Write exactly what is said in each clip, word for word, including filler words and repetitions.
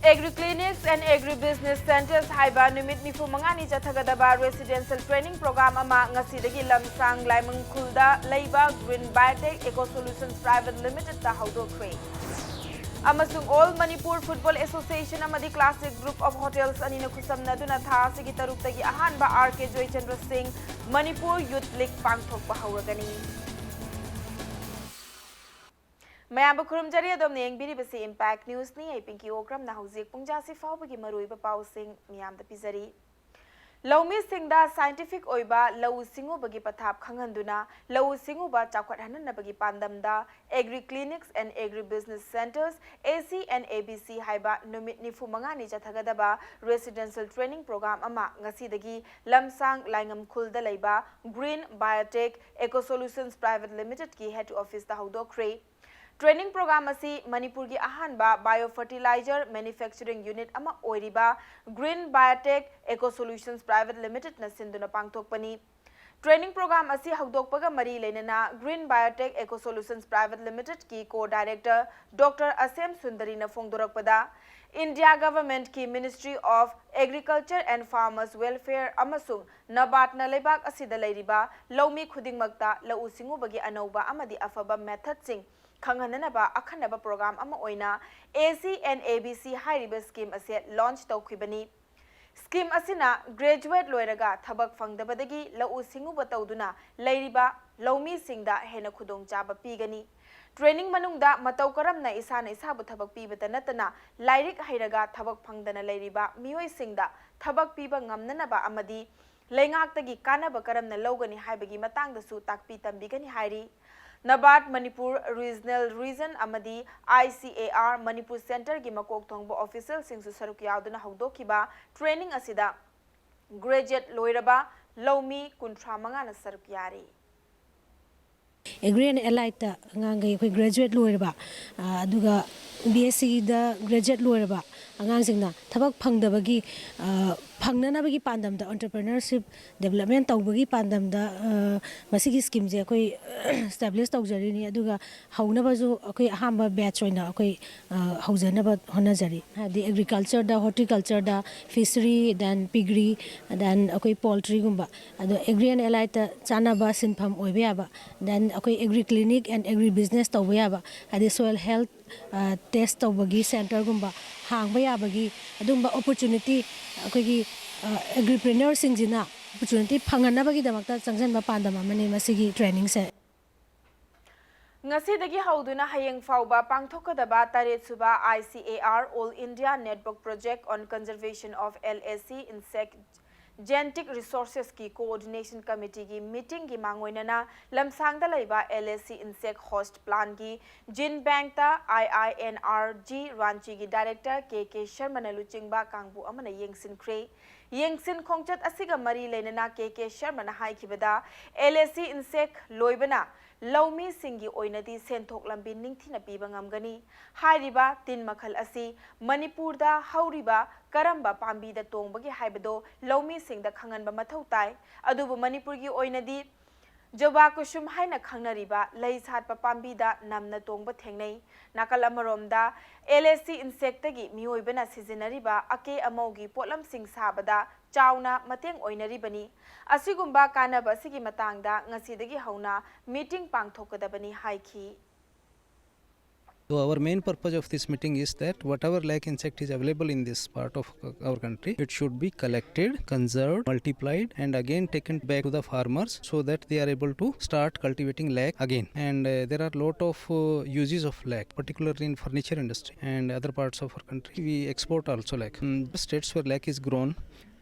Agri Clinics and Agri Business Centres ꯍꯥꯏꯕ ꯅꯨꯃꯤꯠ ꯅꯤꯐꯨ ꯃꯉꯥꯅꯤ ꯆꯠꯊꯒꯗꯕ residential training program ꯑꯃ ꯉꯁꯤꯗꯒꯤ ꯂꯝꯁꯥꯡ ꯂꯥꯏꯃꯪꯈꯨꯜꯗ ꯂꯩꯕ Green Biotech Eco Solutions Private Limited ꯇ ꯍꯧꯗꯣꯛꯈ꯭ꯔꯦ꯫ ꯑꯃꯁꯨꯡ All Manipur Football Association ꯑꯃꯗꯤ Classic Group of Hotels ꯑꯅꯤꯅ ꯈꯨꯠꯁꯝꯅꯗꯨꯅ ꯊꯥ ꯑꯁꯤꯒꯤ ꯇꯔꯨꯛꯇꯒꯤ ꯑꯍꯥꯟꯕ R K Joychandra Singh Manipur Youth League ꯄꯥꯡꯊꯣꯛꯄ ꯍꯧꯔꯒꯅꯤ꯫ ꯃꯌꯥꯝꯕꯨ ꯈꯨꯔꯨꯝꯖꯔꯤ꯫ ꯑꯗꯣꯝꯅ ꯌꯦꯡꯕꯤꯔꯤꯕꯁꯤ Impact News ꯅꯤ꯫ ꯑꯩ ꯄꯤꯡꯀꯤ ꯑꯣꯀ꯭ꯔꯝꯅ ꯍꯧꯖꯤꯛ ꯄꯨꯡꯖꯥꯁꯤ ꯐꯥꯎꯕꯒꯤ ꯃꯔꯨꯑꯣꯏꯕ ꯄꯥꯎꯁꯤꯡ ꯃꯤꯌꯥꯝꯗ ꯄꯤꯖꯔꯤ꯫ ꯂꯧꯃꯤꯁꯤꯡꯗ scientific ꯑꯣꯏꯕ ꯂꯧꯎ ꯁꯤꯡꯎꯕꯒꯤ ꯄꯊꯥꯞ ꯈꯪꯍꯟꯗꯨꯅ ꯂꯧꯎ ꯁꯤꯡꯎꯕ ꯆꯥꯎꯈꯠꯍꯟꯅꯕꯒꯤ ꯄꯥꯟꯗꯝꯗ Agri Clinics and Agri Business Centres, A C and A B C ꯍꯥꯏꯕ ꯅꯨꯃꯤꯠ ꯅꯤꯐꯨ ꯃꯉꯥꯅꯤ ꯆꯠꯊꯒꯗꯕ residential training program ꯑꯃ ꯉꯁꯤꯗꯒꯤ ꯂꯝꯁꯥꯡ ꯂꯥꯏꯉꯝꯈꯨꯜꯗ ꯂꯩꯕ Green Biotech Eco Solutions Private Limited ꯀꯤ head office ꯇ ꯍꯧꯗꯣꯛꯈ꯭ꯔꯦ꯫ Training program ꯑꯁꯤ ꯃꯅꯤꯄꯨꯔꯒꯤ ꯑꯍꯥꯟꯕ bio fertilizer manufacturing unit ꯑꯃ ꯑꯣꯏꯔꯤꯕ Green Biotech Eco Solutions Private Limited ꯅ ꯁꯤꯟꯗꯨꯅ ꯄꯥꯡꯊꯣꯛꯄꯅꯤ꯫ Training program ꯑꯁꯤ ꯍꯧꯗꯣꯛꯄꯒ ꯃꯔꯤ ꯂꯩꯅꯅ Green Biotech Eco Solutions Private Limited ꯀꯤ co-director Doctor ꯑꯁꯦꯝ ꯁꯨꯟꯗꯔꯤꯅ ꯐꯣꯡꯗꯣꯔꯛꯄꯗ, India Government ꯀꯤ Ministry of Agriculture and Farmers Welfare ꯑꯃꯁꯨꯡ NABARD ꯅ ꯂꯩꯕꯥꯛ ꯑꯁꯤꯗ ꯂꯩꯔꯤꯕ ꯂꯧꯃꯤ ꯈꯨꯗꯤꯡꯃꯛꯇ ꯂꯧꯎ ꯁꯤꯡꯎꯕꯒꯤ ꯑꯅꯧꯕ ꯑꯃꯗꯤ ꯑꯐꯕ method ꯁꯤꯡ ꯈꯪꯍꯟꯅꯅꯕ ꯑꯈꯟꯅꯕ program ꯑꯃ ꯑꯣꯏꯅ A C and A B C ꯍꯥꯏꯔꯤꯕ scheme ꯑꯁꯤ launch ꯇꯧꯈꯤꯕꯅꯤ꯫ Scheme ꯑꯁꯤꯅ graduate ꯂꯣꯏꯔꯒ ꯊꯕꯛ ꯐꯪꯗꯕꯗꯒꯤ ꯂꯧꯎ ꯁꯤꯡꯎꯕ ꯇꯧꯗꯨꯅ ꯂꯩꯔꯤꯕ ꯂꯧꯃꯤꯁꯤꯡꯗ ꯍꯦꯟꯅ ꯈꯨꯗꯣꯡꯆꯥꯕ ꯄꯤꯒꯅꯤ꯫ Training ꯃꯅꯨꯡꯗ ꯃꯇꯧ ꯀꯔꯝꯅ ꯏꯁꯥꯅ ꯏꯁꯥꯕꯨ ꯊꯕꯛ ꯄꯤꯕꯇ ꯅꯠꯇꯅ ꯂꯥꯏꯔꯤꯛ ꯍꯩꯔꯒ ꯊꯕꯛ ꯐꯪꯗꯅ ꯂꯩꯔꯤꯕ ꯃꯤꯑꯣꯏꯁꯤꯡꯗ ꯊꯕꯛ ꯄꯤꯕ ꯉꯝꯅꯅꯕ ꯑꯃꯗꯤ ꯂꯩꯉꯥꯛꯇꯒꯤ ꯀꯥꯟꯅꯕ ꯀꯔꯝꯅ ꯂꯧꯒꯅꯤ ꯍꯥꯏꯕꯒꯤ ꯃꯇꯥꯡꯗꯁꯨ ꯇꯥꯛꯄꯤ ꯇꯝꯕꯤꯒꯅꯤ ꯍꯥꯏꯔꯤ꯫ NABARD Manipur Regional Region ꯑꯃꯗꯤ I C A R Manipur Centre ꯒꯤ ꯃꯀꯣꯛ ꯊꯣꯡꯕ official ꯁꯤꯡꯁꯨ ꯁꯔꯨꯛ ꯌꯥꯗꯨꯅ ꯍꯧꯗꯣꯛꯈꯤꯕ training ꯑꯁꯤꯗ graduate ꯂꯣꯏꯔꯕ ꯂꯧꯃꯤ ꯀꯨꯟꯊ꯭ꯔꯥ ꯃꯉꯥꯅ ꯁꯔꯨꯛ ꯌꯥꯔꯤ꯫ Agri and Allied ꯇ ꯑꯉꯥꯡꯈꯩ ꯑꯩꯈꯣꯏ graduate ꯂꯣꯏꯔꯕ, ꯑ, ꯑꯗꯨꯒ B S C ꯗ graduate ꯂꯣꯏꯔꯕ ꯑꯉꯥꯡꯁꯤꯡꯅ ꯊꯕꯛ ꯐꯪꯗꯕꯒꯤ, ꯑ, ꯐꯪꯅꯅꯕꯒꯤ ꯄꯥꯟꯗꯝꯗ, entrepreneurship development ꯇꯧꯕꯒꯤ ꯄꯥꯟꯗꯝꯗ, ꯑ, ꯃꯁꯤꯒꯤ scheme ꯁꯦ ꯑꯩꯈꯣꯏ establish ꯇꯧꯖꯔꯤꯅꯤ꯫ ꯑꯗꯨꯒ ꯍꯧꯅꯕꯁꯨ ꯑꯩꯈꯣꯏ ꯑꯍꯥꯟꯕ batch ꯑꯣꯏꯅ ꯑꯩꯈꯣꯏ, ꯑ, ꯍꯧꯖꯅꯕ ꯍꯣꯠꯅꯖꯔꯤ꯫ ꯍꯥꯏꯗꯤ agriculture ꯗ, horticulture ꯗ, fishery, then piggery, then ꯑꯩꯈꯣꯏ poultry ꯒꯨꯝꯕ, ꯑꯗꯣ agri and allied ꯇ ꯆꯥꯟꯅꯕ ꯁꯤꯟꯐꯝ ꯑꯣꯏꯕ ꯌꯥꯕ, then ꯑꯩꯈꯣꯏ agri clinic and agri business ꯇꯧꯕ ꯌꯥꯕ, ꯍꯥꯏꯗꯤ soil health, ꯑ, test ꯇꯧꯕꯒꯤ centre ꯒꯨꯝꯕ ꯍꯥꯡꯕ ꯌꯥꯕꯒꯤ ꯑꯗꯨꯝꯕ opportunity, ꯑꯩꯈꯣꯏꯒꯤ, ꯑ, entrepreneur ꯁꯤꯡꯁꯤꯅ opportunity ꯐꯪꯍꯟꯅꯕꯒꯤꯗꯃꯛꯇ ꯆꯪꯁꯤꯟꯕ ꯄꯥꯟꯗꯝ ꯑꯃꯅꯤ ꯃꯁꯤꯒꯤ training ꯁꯦ꯫ ꯉꯁꯤꯗꯒꯤ ꯍꯧꯗꯨꯅ ꯍꯌꯦꯡ ꯐꯥꯎꯕ ꯄꯥꯡꯊꯣꯛꯀꯗꯕ ꯇꯔꯦꯠ ꯁꯨꯕ I C A R, All India Network Project on Conservation of L A C Insect Genetic Resources ꯀꯤ Coordination Committee ꯒꯤ meeting ꯒꯤ ꯃꯥꯡꯑꯣꯏꯅꯅ ꯂꯝꯁꯥꯡꯗ ꯂꯩꯕ L A C Insect Host Plant ꯒꯤ gene bank ꯇ I I N R G Ranchi ꯒꯤ Director K K Sharma ꯅ ꯂꯨꯆꯤꯡꯕ ꯀꯥꯡꯕꯨ ꯑꯃꯅ ꯌꯦꯡꯁꯤꯟꯈ꯭ꯔꯦ꯫ ꯌꯦꯡꯁꯤꯟ ꯈꯣꯡꯆꯠ ꯑꯁꯤꯒ ꯃꯔꯤ ꯂꯩꯅꯅ K K Sharma ꯅ ꯍꯥꯏꯈꯤꯕꯗ, L A C insect ꯂꯣꯏꯕꯅ ꯂꯧꯃꯤꯁꯤꯡꯒꯤ ꯑꯣꯏꯅꯗꯤ ꯁꯦꯟꯊꯣꯛ ꯂꯝꯕꯤ ꯅꯤꯡꯊꯤꯅ ꯄꯤꯕ ꯉꯝꯒꯅꯤ꯫ ꯍꯥꯏꯔꯤꯕ ꯇꯤꯟ ꯃꯈꯜ ꯑꯁꯤ ꯃꯅꯤꯄꯨꯔꯗ ꯍꯧꯔꯤꯕ ꯀꯔꯝꯕ ꯄꯥꯝꯕꯤꯗ ꯇꯣꯡꯕꯒꯦ ꯍꯥꯏꯕꯗꯣ ꯂꯧꯃꯤꯁꯤꯡꯗ ꯈꯪꯍꯟꯕ ꯃꯊꯧ ꯇꯥꯏ꯫ ꯑꯗꯨꯕꯨ ꯃꯅꯤꯄꯨꯔꯒꯤ ꯑꯣꯏꯅꯗꯤ ꯖꯣꯕꯥ ꯀꯨꯁꯨꯝ ꯍꯥꯏꯅ ꯈꯪꯅꯔꯤꯕ ꯂꯩ ꯁꯥꯠꯄ ꯄꯥꯝꯕꯤꯗ ꯅꯝꯅ ꯇꯣꯡꯕ ꯊꯦꯡꯅꯩ꯫ ꯅꯥꯀꯜ ꯑꯃꯔꯣꯝꯗ, L A C insect ꯇꯒꯤ ꯃꯤꯑꯣꯏꯕꯅ ꯁꯤꯖꯤꯟꯅꯔꯤꯕ ꯑꯀꯦ ꯑꯃꯧꯒꯤ ꯄꯣꯠꯂꯝꯁꯤꯡ ꯁꯥꯕꯗ ꯆꯥꯎꯅ ꯃꯇꯦꯡ ꯑꯣꯏꯅꯔꯤꯕꯅꯤ꯫ ꯑꯁꯤꯒꯨꯝꯕ ꯀꯥꯟꯅꯕ ꯑꯁꯤꯒꯤ ꯃꯇꯥꯡꯗ ꯉꯁꯤꯗꯒꯤ ꯍꯧꯅ meeting ꯄꯥꯡꯊꯣꯛꯀꯗꯕꯅꯤ ꯍꯥꯏꯈꯤ꯫ So our main purpose of this meeting is that whatever lake insect is available in this part of our country, it should be collected, conserved, multiplied, and again taken back to the farmers so that they are able to start cultivating lake again. And uh, there are lot of uh, uses of lake, particularly in furniture industry and other parts of our country. We export also lake. Mm, states where lake is grown,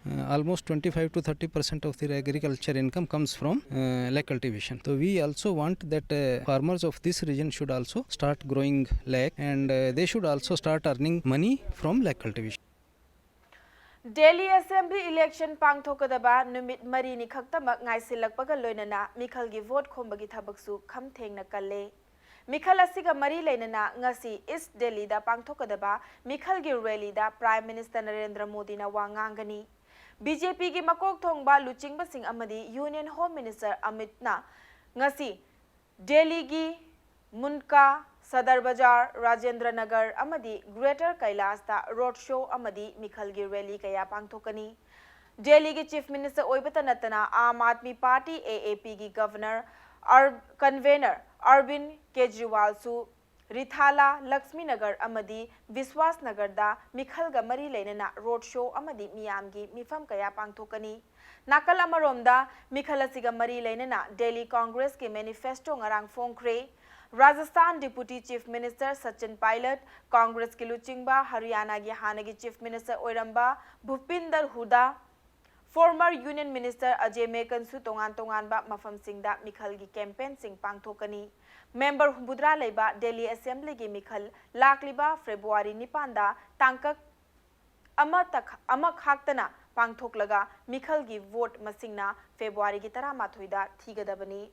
uh, almost twenty-five to thirty percent of their agriculture income comes from uh, lake cultivation. So we also want that uh, farmers of this region should also start growing lake, and uh, they should also start earning money from lake cultivation. Delhi Assembly election ꯄꯥꯡꯊꯣꯛꯀꯗꯕ ꯅꯨꯃꯤꯠ ꯃꯔꯤꯅꯤ ꯈꯛꯇꯃꯛ ꯉꯥꯏꯁꯤꯜꯂꯛꯄꯒ ꯂꯣꯏꯅꯅ ꯃꯤꯈꯜꯒꯤ vote ꯈꯣꯝꯕꯒꯤ ꯊꯕꯛꯁꯨ ꯈꯝ ꯊꯦꯡꯅ ꯀꯜꯂꯦ꯫ ꯃꯤꯈꯜ ꯑꯁꯤꯒ ꯃꯔꯤ ꯂꯩꯅꯅ ꯉꯁꯤ East Delhi ꯗ ꯄꯥꯡꯊꯣꯛꯀꯗꯕ ꯃꯤꯈꯜꯒꯤ rally ꯗ Prime Minister ꯅꯔꯦꯟꯗ꯭ꯔ ꯃꯣꯗꯤꯅ ꯋꯥ ꯉꯥꯡꯒꯅꯤ꯫ ꯕꯤ ꯖꯦ ꯄꯤꯒꯤ ꯃꯀꯣꯛ ꯊꯣꯡꯕ ꯂꯨꯆꯤꯡꯕꯁꯤꯡ ꯑꯃꯗꯤ Union Home Minister ꯑꯃꯤꯠꯅ ꯉꯁꯤ ꯗꯦꯜꯂꯤꯒꯤ ꯃꯨꯟꯗꯀꯥ, ꯁꯗꯔ ꯕꯖꯥꯔ, ꯔꯥꯖꯦꯟꯗ꯭ꯔ ꯅꯒꯔ ꯑꯃꯗꯤ Greater ꯀꯩꯂꯥꯁꯇ road show ꯑꯃꯗꯤ ꯃꯤꯈꯜꯒꯤ rally ꯀꯌꯥ ꯄꯥꯡꯊꯣꯛꯀꯅꯤ꯫ ꯗꯦꯜꯂꯤꯒꯤ Chief Minister ꯑꯣꯏꯕꯇ ꯅꯠꯇꯅ Aam Aadmi party, A A P, ꯒꯤ Governor ꯑꯔ-, Convener ꯑꯔꯕꯤꯟ ꯀꯦꯖ꯭ꯔꯤꯋꯥꯜꯁꯨ ꯔꯤꯊꯥꯂꯥ, ꯂꯛꯁꯃꯤ ꯅꯒꯔ ꯑꯃꯗꯤ ꯕꯤꯁ꯭ꯋꯥꯁ ꯅꯒꯔꯗ ꯃꯤꯈꯜꯒ ꯃꯔꯤ ꯂꯩꯅꯅ road show ꯑꯃꯗꯤ ꯃꯤꯌꯥꯝꯒꯤ ꯃꯤꯐꯝ ꯀꯌꯥ ꯄꯥꯡꯊꯣꯛꯀꯅꯤ꯫ ꯅꯥꯀꯜ ꯑꯃꯔꯣꯝꯗ, ꯃꯤꯈꯜ ꯑꯁꯤꯒ ꯃꯔꯤ ꯂꯩꯅꯅ ꯗꯦꯜꯂꯤ ꯀꯣꯡꯒ꯭ꯔꯦꯁꯀꯤ manifesto ꯉꯔꯥꯡ ꯐꯣꯡꯈ꯭ꯔꯦ꯫ Rajasthan Deputy Chief Minister Sachin Pilot, ꯀꯣꯡꯒ꯭ꯔꯦꯁꯀꯤ ꯂꯨꯆꯤꯡꯕ ꯍꯔꯤꯌꯥꯅꯥꯒꯤ ꯍꯥꯟꯅꯒꯤ Chief Minister ꯑꯣꯏꯔꯝꯕ ꯚꯨꯄꯤꯟꯗꯔ ꯍꯨꯗꯥ, former Union Minister ꯑꯖꯦ ꯃꯦꯀꯟꯁꯨ ꯇꯣꯉꯥꯟ ꯇꯣꯉꯥꯟꯕ ꯃꯐꯝꯁꯤꯡꯗ ꯃꯤꯈꯜꯒꯤ campaignꯁꯤꯡ ꯄꯥꯡꯊꯣꯛꯀꯅꯤ꯫ Member ꯍꯨꯝꯐꯨꯇꯔꯥ ꯂꯩꯕ ꯗꯦꯜꯂꯤ Assemblyꯒꯤ ꯃꯤꯈꯜ ꯂꯥꯛꯂꯤꯕ February ꯅꯤꯄꯥꯟꯗ ꯇꯥꯡꯀꯛ ꯑꯃꯇ-, ꯑꯃꯈꯥꯛꯇꯅ ꯄꯥꯡꯊꯣꯛꯂꯒ ꯃꯤꯈꯜꯒꯤ vote ꯃꯁꯤꯡꯅ Februaryꯒꯤ ꯇꯔꯥꯃꯥꯊꯣꯏꯗ ꯊꯤꯒꯗꯕꯅꯤ꯫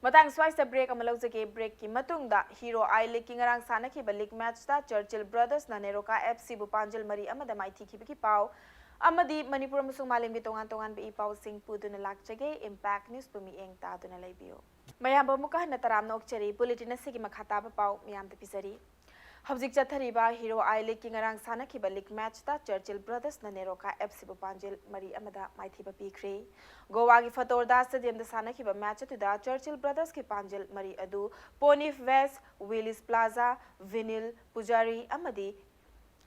ꯃꯇꯥꯡ ꯁ꯭ꯋꯥꯏꯁꯤꯗ break ꯑꯃ ꯂꯧꯖꯒꯦ꯫ Breakꯀꯤ ꯃꯇꯨꯡꯗ Hero I Leagueꯀꯤ ꯉꯔꯥꯡ ꯁꯥꯟꯅꯈꯤꯕ league matchꯇ Churchill Brothersꯅ ꯅꯦꯔꯣꯀꯥ F Cꯕꯨ ꯄꯥꯟꯖꯜ ꯃꯔꯤ ꯑꯃꯗ ꯃꯥꯏꯊꯤꯈꯤꯕꯒꯤ ꯄꯥꯎ ꯑꯃꯗꯤ ꯃꯅꯤꯄꯨꯔ ꯑꯃꯁꯨꯡ ꯃꯥꯂꯦꯝꯒꯤ ꯇꯣꯉꯥꯟ ꯇꯣꯉꯥꯟꯕ ꯏ ꯄꯥꯎꯁꯤꯡ ꯄꯨꯗꯨꯅ ꯂꯥꯛꯆꯒꯦ꯫ Impact Newsꯄꯨ ꯃꯤꯠꯌꯦꯡ ꯇꯥꯗꯨꯅ ꯂꯩꯕꯤꯌꯨ꯫ ꯃꯌꯥꯝꯕꯨ ꯑꯃꯨꯛꯀ ꯍꯟꯅ ꯇꯔꯥꯝꯅ ꯑꯣꯛꯆꯔꯤ꯫ Bulletin ꯑꯁꯤꯒꯤ ꯃꯈꯥ ꯇꯥꯕ ꯄꯥꯎ ꯃꯌꯥꯝꯗ ꯄꯤꯖꯔꯤ꯫ ꯍꯧꯖꯤꯛ ꯆꯠꯊꯔꯤꯕ Hero I Leagueꯀꯤ ꯉꯔꯥꯡ ꯁꯥꯟꯅꯈꯤꯕ league matchꯇ Churchill Brothersꯅ ꯅꯦꯔꯣꯀꯥ Fcꯕꯨ ꯄꯥꯟꯖꯤꯜ ꯃꯔꯤ ꯑꯃꯗ ꯃꯥꯏꯊꯤꯕ ꯄꯤꯈ꯭ꯔꯦ꯫ ꯒꯣꯋꯥꯒꯤ ꯐꯇꯣꯔꯗꯥ Stadiumꯗ ꯁꯥꯟꯅꯈꯤꯕ match ꯑꯗꯨꯗ Churchill Brothersꯀꯤ ꯄꯥꯟꯖꯤꯜ ꯃꯔꯤ ꯑꯗꯨ Ponif West, Willis Plaza, Vinil Pujari ꯑꯃꯗꯤ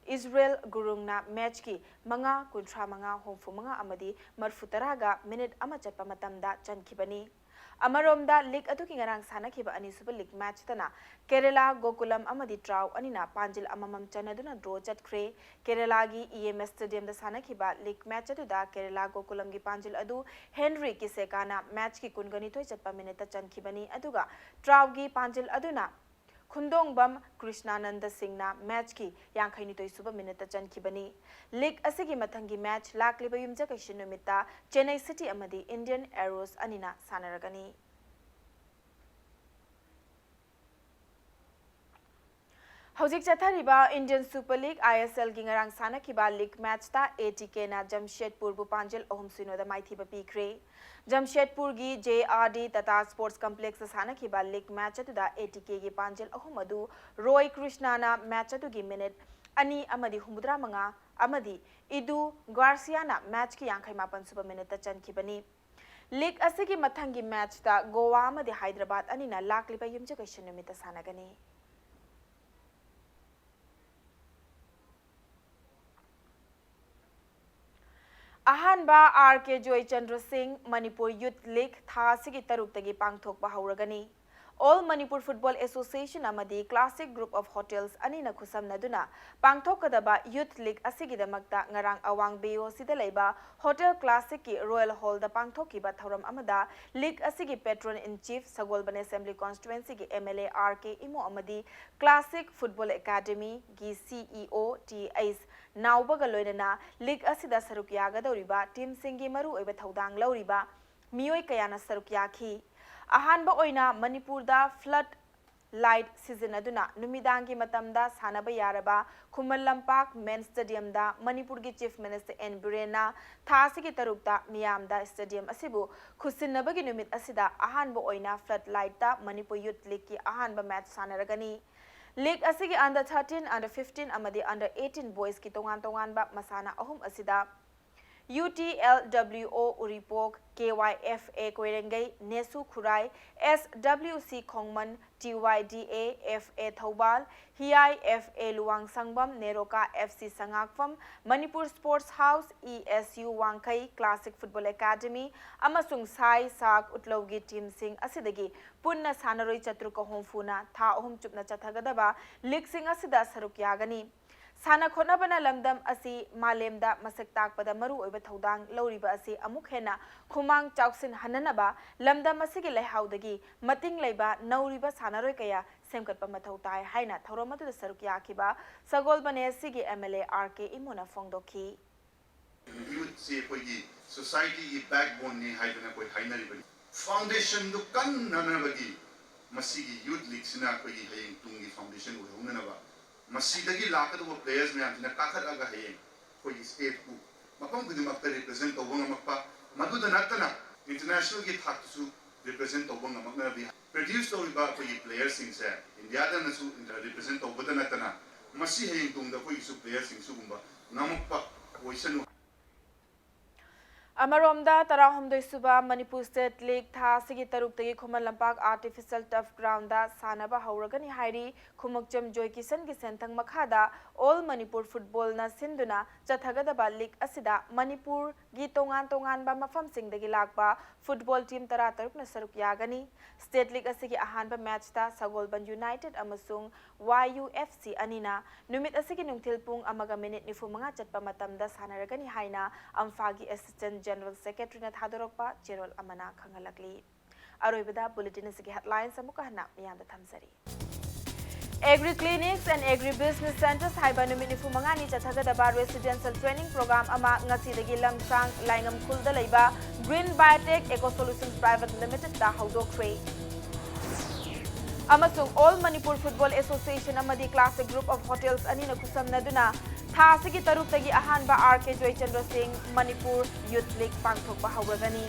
ꯏꯖꯔꯦꯜ ꯒꯨꯔꯨꯡꯅ matchꯀꯤ ꯃꯉꯥ, ꯀꯨꯟꯊ꯭ꯔꯥ ꯃꯉꯥ, ꯍꯨꯝꯐꯨ ꯃꯉꯥ ꯑꯃꯗꯤ ꯃꯔꯐꯨ ꯇꯔꯥꯒ minute ꯑꯃ ꯆꯠꯄ ꯃꯇꯝꯗ ꯆꯟꯈꯤꯕꯅꯤ꯫ ꯑꯃꯔꯣꯝꯗ, league ꯑꯗꯨꯒꯤ ꯉꯔꯥꯡ ꯁꯥꯟꯅꯈꯤꯕ ꯑꯅꯤꯁꯨꯕ league matchꯇꯅ ꯀꯦꯔꯦꯂꯥ ꯒꯣꯀꯨꯂꯝ ꯑꯃꯗꯤ ꯇ꯭ꯔꯥꯎ ꯑꯅꯤꯅ ꯄꯥꯟꯖꯤꯜ ꯑꯃꯃꯝ ꯆꯟꯅꯗꯨꯅ draw ꯆꯠꯈ꯭ꯔꯦ꯫ ꯀꯦꯔꯦꯂꯥꯒꯤ E M S Stadiumꯗ ꯁꯥꯟꯅꯈꯤꯕ league match ꯑꯗꯨꯗ ꯀꯦꯔꯦꯂꯥ ꯒꯣꯀꯨꯂꯝꯒꯤ ꯄꯥꯟꯖꯤꯜ ꯑꯗꯨ ꯍꯦꯟꯔꯤ ꯀꯤꯁꯦꯀꯥꯅ matchꯀꯤ ꯀꯨꯟꯒ ꯅꯤꯊꯣꯏ ꯆꯠꯄ minuteꯇ ꯆꯟꯈꯤꯕꯅꯤ, ꯑꯗꯨꯒ ꯇ꯭ꯔꯥꯎꯒꯤ ꯄꯥꯟꯖꯤꯜ ꯑꯗꯨꯅ ꯈꯨꯟꯗꯣꯡꯕꯝ ꯀ꯭ꯔꯤꯁꯅꯥꯅꯟꯗ ꯁꯤꯡꯅ matchꯀꯤ ꯌꯥꯡꯈꯩꯅꯤꯊꯣꯏ ꯁꯨꯕ minuteꯇ ꯆꯟꯈꯤꯕꯅꯤ꯫ League ꯑꯁꯤꯒꯤ ꯃꯊꯪꯒꯤ match ꯂꯥꯛꯂꯤꯕ ꯌꯨꯝꯖꯀꯩꯁ ꯅꯨꯃꯤꯠꯇ Chennai City ꯑꯃꯗꯤ Indian Arrows ꯑꯅꯤꯅ ꯁꯥꯟꯅꯔꯒꯅꯤ꯫ ꯍꯧꯖꯤꯛ ꯆꯠꯊꯔꯤꯕ Indian Super League, I S L ꯒꯤ ꯉꯔꯥꯡ ꯁꯥꯟꯅꯈꯤꯕ league match ꯇ A T K ꯅ ꯖꯝꯁꯦꯗꯄꯨꯔꯕꯨ ꯄꯥꯟꯖꯜ ꯑꯍꯨꯝ ꯁꯤꯅꯣꯗ ꯃꯥꯏꯊꯤꯕ ꯄꯤꯈ꯭ꯔꯦ꯫ ꯖꯝꯁꯦꯗꯄꯨꯔꯒꯤ J R D Tata Sports Complex ꯇ ꯁꯥꯟꯅꯈꯤꯕ league match ꯑꯗꯨꯗ A T K ꯒꯤ ꯄꯥꯟꯖꯜ ꯑꯍꯨꯝ ꯑꯗꯨ ꯔꯣꯏ ꯀ꯭ꯔꯤꯁꯅꯥꯅ match ꯑꯗꯨꯒꯤ minute ꯑꯅꯤ ꯑꯃꯗꯤ ꯍꯨꯝꯐꯨꯇꯔꯥ ꯃꯉꯥ ꯑꯃꯗꯤ ꯏꯗꯨ ꯒꯥꯔꯁꯤꯌꯥꯅ match ꯀꯤ ꯌꯥꯡꯈꯩ ꯃꯥꯄꯟ ꯁꯨꯕ minute ꯇ ꯆꯟꯈꯤꯕꯅꯤ꯫ League ꯑꯁꯤꯒꯤ ꯃꯊꯪꯒꯤ match ꯇ ꯒꯣꯋꯥ ꯑꯃꯗꯤ ꯍꯥꯏꯗ꯭ꯔꯕꯥꯗ ꯑꯅꯤꯅ ꯂꯥꯛꯂꯤꯕ ꯌꯨꯝꯖꯀꯩꯁ ꯅꯨꯃꯤꯠꯇ ꯁꯥꯟꯅꯒꯅꯤ꯫ ꯑꯍꯥꯟꯕ R K ꯖꯣꯏꯆꯟꯗ꯭ꯔ ꯁꯤꯡ ꯃꯅꯤꯄꯨꯔ Youth League ꯊꯥ ꯑꯁꯤꯒꯤ ꯇꯔꯨꯛꯇꯒꯤ ꯄꯥꯡꯊꯣꯛꯄ ꯍꯧꯔꯒꯅꯤ꯫ All Manipur Football Association ꯑꯃꯗꯤ Classic Group of Hotels ꯑꯅꯤꯅ ꯈꯨꯠꯁꯝꯅꯗꯨꯅ ꯄꯥꯡꯊꯣꯛꯀꯗꯕ Youth League ꯑꯁꯤꯒꯤꯗꯃꯛꯇ ꯉꯔꯥꯡ ꯑꯋꯥꯡ B O C ꯗ ꯂꯩꯕ Hotel Classic ꯀꯤ Royal Hall ꯗ ꯄꯥꯡꯊꯣꯛꯈꯤꯕ ꯊꯧꯔꯝ ꯑꯃꯗ league ꯑꯁꯤꯒꯤ Patron in Chief Sagolband Assembly Constituency ꯒꯤ M L A R K Imo ꯑꯃꯗꯤ Classic Football Academy ꯒꯤ C E O T H ꯅꯥꯎꯕꯒ ꯂꯣꯏꯅꯅ league ꯑꯁꯤꯗ ꯁꯔꯨꯛ ꯌꯥꯒꯗꯧꯔꯤꯕ team ꯁꯤꯡꯒꯤ ꯃꯔꯨꯑꯣꯏꯕ ꯊꯧꯗꯥꯡ ꯂꯧꯔꯤꯕ ꯃꯤꯑꯣꯏ ꯀꯌꯥꯅ ꯁꯔꯨꯛ ꯌꯥꯈꯤ꯫ ꯑꯍꯥꯟꯕ ꯑꯣꯏꯅ ꯃꯅꯤꯄꯨꯔꯗ flood light ꯁꯤꯖꯤꯟꯅꯗꯨꯅ ꯅꯨꯃꯤꯗꯥꯡꯒꯤ ꯃꯇꯝꯗ ꯁꯥꯟꯅꯕ ꯌꯥꯔꯕ ꯈꯨꯃꯟ ꯂꯝꯄꯥꯛ main stadium ꯗ ꯃꯅꯤꯄꯨꯔꯒꯤ Chief Minister N ꯕꯤꯔꯦꯟꯅ ꯊꯥ ꯑꯁꯤꯒꯤ ꯇꯔꯨꯛꯇ ꯃꯤꯌꯥꯝꯗ stadium ꯑꯁꯤꯕꯨ ꯈꯨꯠꯁꯤꯟꯅꯕꯒꯤ ꯅꯨꯃꯤꯠ ꯑꯁꯤꯗ ꯑꯍꯥꯟꯕ ꯑꯣꯏꯅ flood light ꯇ ꯃꯅꯤꯄꯨꯔ Youth League ꯀꯤ ꯑꯍꯥꯟꯕ match ꯁꯥꯟꯅꯔꯒꯅꯤ꯫ League ꯑꯁꯤꯒꯤ under thirteen, under fifteen ꯑꯃꯗꯤ under eighteen boys ꯀꯤ ꯇꯣꯉꯥꯟ ꯇꯣꯉꯥꯟꯕ ꯃꯁꯥꯟꯅ ꯑꯍꯨꯝ ꯑꯁꯤꯗ U T L W O Uripok, K Y F A ꯀꯣꯏꯔꯦꯡꯒꯩ, ꯅꯦꯁꯨ Khurai, S W C ꯈꯣꯡꯃꯟ, T Y D A F A Thoubal, H I F A ꯂꯨꯋꯥꯡꯁꯪꯕꯝ, NEROCA F C ꯁꯉꯥꯛꯐꯝ, Manipur Sports House, E S U ꯋꯥꯡꯈꯩ, Classic Football Academy ꯑꯃꯁꯨꯡ ꯁꯥꯏ ꯁꯥꯛ ꯎꯠꯂꯧꯒꯤ team ꯁꯤꯡ ꯑꯁꯤꯗꯒꯤ ꯄꯨꯟꯅ ꯁꯥꯟꯅꯔꯣꯏ ꯆꯥꯇ꯭ꯔꯨꯛꯀ ꯍꯨꯝꯐꯨꯅ ꯊꯥ ꯑꯍꯨꯝ ꯆꯨꯞꯅ ꯆꯠꯊꯒꯗꯕ league ꯁꯤꯡ ꯑꯁꯤꯗ ꯁꯔꯨꯛ ꯌꯥꯒꯅꯤ꯫ ꯁꯥꯟꯅ ꯈꯣꯠꯅꯕꯅ ꯂꯝꯗꯝ ꯑꯁꯤ ꯃꯥꯂꯦꯝꯗ ꯃꯁꯛ ꯇꯥꯛꯄꯗ ꯃꯔꯨꯑꯣꯏꯕ ꯊꯧꯗꯥꯡ ꯂꯧꯔꯤꯕ ꯑꯁꯤ ꯑꯃꯨꯛ ꯍꯦꯟꯅ ꯈꯨꯃꯥꯡ ꯆꯥꯎꯁꯤꯟꯍꯟꯅꯅꯕ ꯂꯝꯗꯝ ꯑꯁꯤꯒꯤ ꯂꯩꯍꯥꯎꯗꯒꯤ ꯃꯇꯤꯡ ꯂꯩꯕ ꯅꯧꯔꯤꯕ ꯁꯥꯟꯅꯔꯣꯏ ꯀꯌꯥ ꯁꯦꯝꯒꯠꯄ ꯃꯊꯧ ꯇꯥꯏ ꯍꯥꯏꯅ ꯊꯧꯔꯝ ꯑꯗꯨꯗ ꯁꯔꯨꯛ ꯌꯥꯈꯤꯕ ꯁꯒꯣꯜꯕꯟ A C ꯒꯤ M L A R K ꯏꯃꯣꯅ ꯐꯣꯡꯗꯣꯛꯈꯤ꯫ Youth ꯁꯤ ꯑꯩꯈꯣꯏꯒꯤ society ꯒꯤ backbone ꯅꯤ ꯍꯥꯏꯗꯅ ꯑꯩꯈꯣꯏ ꯍꯥꯏꯅꯔꯤꯕꯅꯤ꯫ Foundation ꯗꯨ ꯀꯟꯅꯅꯕꯒꯤ ꯃꯁꯤꯒꯤ Youth League ꯁꯤꯅ ꯑꯩꯈꯣꯏꯒꯤ ꯍꯌꯦꯡ ꯇꯨꯡꯒꯤ foundation ꯑꯣꯏꯍꯧꯅꯅꯕ ꯃꯁꯤꯗꯒꯤ ꯂꯥꯛꯀꯗꯧꯕ players ꯃꯌꯥꯝꯁꯤꯅ ꯀꯥꯈꯠꯂꯒ ꯍꯌꯦꯡ ꯑꯩꯈꯣꯏꯒꯤ stateꯄꯨ ꯃꯐꯝ ꯈꯨꯗꯤꯡꯃꯛꯇ represent ꯇꯧꯕ ꯉꯝꯃꯛꯄ, ꯃꯗꯨꯗ ꯅꯠꯇꯅ internationalꯒꯤ ꯊꯥꯛꯇꯁꯨ represent ꯇꯧꯕ ꯉꯝꯃꯛꯅꯕꯤ produce ꯇꯧꯔꯤꯕ ꯑꯩꯈꯣꯏꯒꯤ playerꯁꯤꯡꯁꯦ Indiaꯗꯅꯁꯨ represent ꯇꯧꯕꯗ ꯅꯠꯇꯅ ꯃꯁꯤ ꯍꯌꯦꯡ ꯇꯨꯡꯗ ꯑꯩꯈꯣꯏꯒꯤꯁꯨ playerꯁꯤꯡ ꯁꯤꯒꯨꯝꯕ ꯉꯝꯃꯛꯄ ꯑꯣꯏꯁꯅꯨ꯫ ꯑꯃꯔꯣꯝꯗ, ꯇꯔꯥꯍꯨꯝꯗꯣꯏ ꯁꯨꯕ ꯃꯅꯤꯄꯨꯔ State League ꯊꯥ ꯑꯁꯤꯒꯤ ꯇꯔꯨꯛꯇꯒꯤ ꯈꯨꯃꯟ ꯂꯝꯄꯥꯛ Artificial Turf Groundꯗ ꯁꯥꯟꯅꯕ ꯍꯧꯔꯒꯅꯤ ꯍꯥꯏꯔꯤ꯫ ꯈꯨꯃꯨꯛꯆꯝ ꯖꯣꯏ ꯀꯤꯁꯟꯒꯤ ꯁꯦꯟꯊꯪ ꯃꯈꯥꯗ All Manipur Footballꯅ ꯁꯤꯟꯗꯨꯅ ꯆꯠꯊꯒꯗꯕ league ꯑꯁꯤꯗ ꯃꯅꯤꯄꯨꯔꯒꯤ ꯇꯣꯉꯥꯟ ꯇꯣꯉꯥꯟꯕ ꯃꯐꯝꯁꯤꯡꯗꯒꯤ ꯂꯥꯛꯄ football team ꯇꯔꯥꯇꯔꯨꯛꯅ ꯁꯔꯨꯛ ꯌꯥꯒꯅꯤ꯫ State League ꯑꯁꯤꯒꯤ ꯑꯍꯥꯟꯕ matchꯇ ꯁꯒꯣꯜꯕꯟ United ꯑꯃꯁꯨꯡ Y U F C ꯑꯅꯤꯅ ꯅꯨꯃꯤꯠ ꯑꯁꯤꯒꯤ ꯅꯨꯡꯊꯤꯜ ꯄꯨꯡ ꯑꯃꯒ minute ꯅꯤꯐꯨꯃꯉꯥ ꯆꯠꯄ ꯃꯇꯝꯗ ꯁꯥꯟꯅꯔꯒꯅꯤ ꯍꯥꯏꯅ ꯑꯝꯐꯥꯒꯤ Assistant General Secretaryꯅ ꯊꯥꯗꯣꯔꯛꯄ ꯆꯦꯔꯣꯜ ꯑꯃꯅ ꯈꯪꯍꯜꯂꯛꯂꯤ꯫ ꯑꯔꯣꯏꯕꯗ bulletin ꯑꯁꯤꯒꯤ headlines ꯑꯃꯨꯛꯀ ꯍꯟꯅ ꯃꯤꯌꯥꯝꯗ ꯊꯝꯖꯔꯤ꯫ Agri Clinics and Agri Business Centres ꯍꯥꯏꯕ ꯅꯨꯃꯤꯠ ꯅꯤꯐꯨꯃꯉꯥꯅꯤ ꯆꯠꯊꯒꯗꯕ residential training program ꯑꯃ ꯉꯁꯤꯗꯒꯤ ꯂꯝꯁꯥꯡ ꯂꯥꯏꯉꯝꯈꯨꯜꯗ ꯂꯩꯕ Green Biotech Eco Solutions Private Limitedꯇ ꯍꯧꯗꯣꯛꯈ꯭ꯔꯦ꯫ ꯑꯃꯁꯨꯡ All Manipur Football Association ꯑꯃꯗꯤ Classic Group of Hotels ꯑꯅꯤꯅ ꯈꯨꯠꯁꯝꯅꯗꯨꯅ ꯊꯥ ꯑꯁꯤꯒꯤ ꯇꯔꯨꯛꯇꯒꯤ ꯑꯍꯥꯟꯕ R K ꯖꯣꯏꯆꯟꯗ꯭ꯔ ꯁꯤꯡ ꯃꯅꯤꯄꯨꯔ Youth League ꯄꯥꯡꯊꯣꯛꯄ ꯍꯧꯔꯒꯅꯤ꯫